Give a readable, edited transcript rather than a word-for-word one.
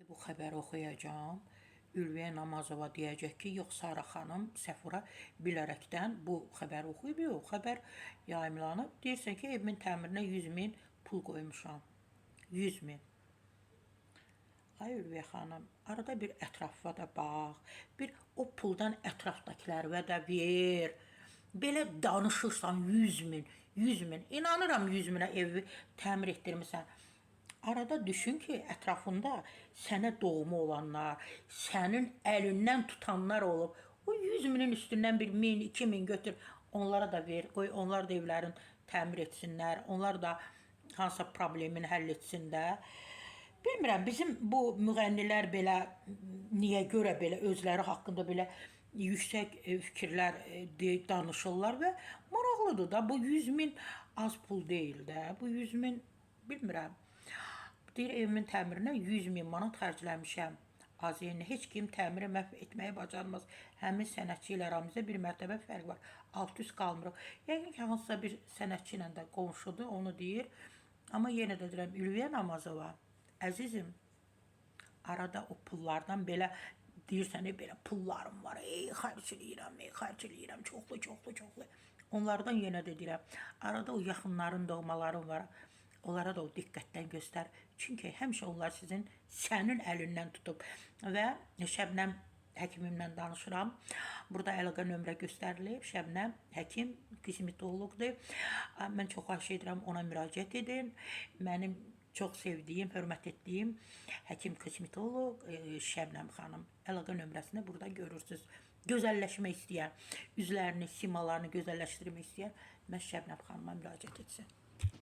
İndi bu xəbəri oxuyacağam. Ülviyə Namazova deyəcək ki, yox Sara xanım Səfura bilərəkdən bu xəbəri oxuyub, yox, xəbər yayımlanıb. Deyirsən ki, evimin təmirinə 100 min pul qoymuşam. 100 min. Ay Ülviyə xanım, arada bir ətrafa da bax, bir o puldan ətrafdakılara də ver. Belə danışırsan 100 min, 100 min. İnanıram 100 minə evi təmir etdirmisən. Arada düşün ki, ətrafında sənə doğma olanlar, sənin əlindən tutanlar olub. O 100 minin üstündən bir 1000, 2000 götür, onlara da ver, qoy onlar da evlərini təmir etsinlər, onlar da hansısa problemini həll etsin də. Bilmirəm, bizim bu müğənnilər belə niyə görə belə özləri haqqında belə yüksək fikirlər danışırlar və maraqlıdır da. Bu 100 min az pul deyil də. Bu 100 min bilmirəm. Deyir evimin təmirinə 100 min manat xərcləmişəm. Az yerinə heç kim təmiri məhv etməyi bacarmaz. Həmin sənətçi ilə aramızda bir mərtəbə fərq var. Alt üst qalmırıq. Yəqin ki, hansısa bir sənətçi ilə də qonşudur, onu deyir. Amma yenə də deyirəm, Ülviyə Namazova, əzizim, arada o pullardan belə deyirsən, ey, belə pullarım var, ey, xərc eləyirəm, ey, xərc eləyirəm, çoxlu, çoxlu, çoxlu. Onlardan yenə də deyirəm, arada o yaxınların, doğmaların var. Onlara da o diqqətdən göstər. Çünki həmişə onlar sizin sənin əlindən tutub və Şəbnəm həkimimlə danışıram. Burada əlaqə nömrə göstərilib. Şəbnəm həkim, kosmetoloqdur. Mən çox xahiş edirəm ona müraciət edin. Mənim çox sevdiyim, hörmət etdiyim həkim kosmetoloq Şəbnəm xanım. Əlaqə nömrəsini burada görürsüz. Gözəlləşmək istəyən, üzlərini, simalarını gözəlləşdirmək istəyən məhz Şəbnəm xanıma müraciət etsin.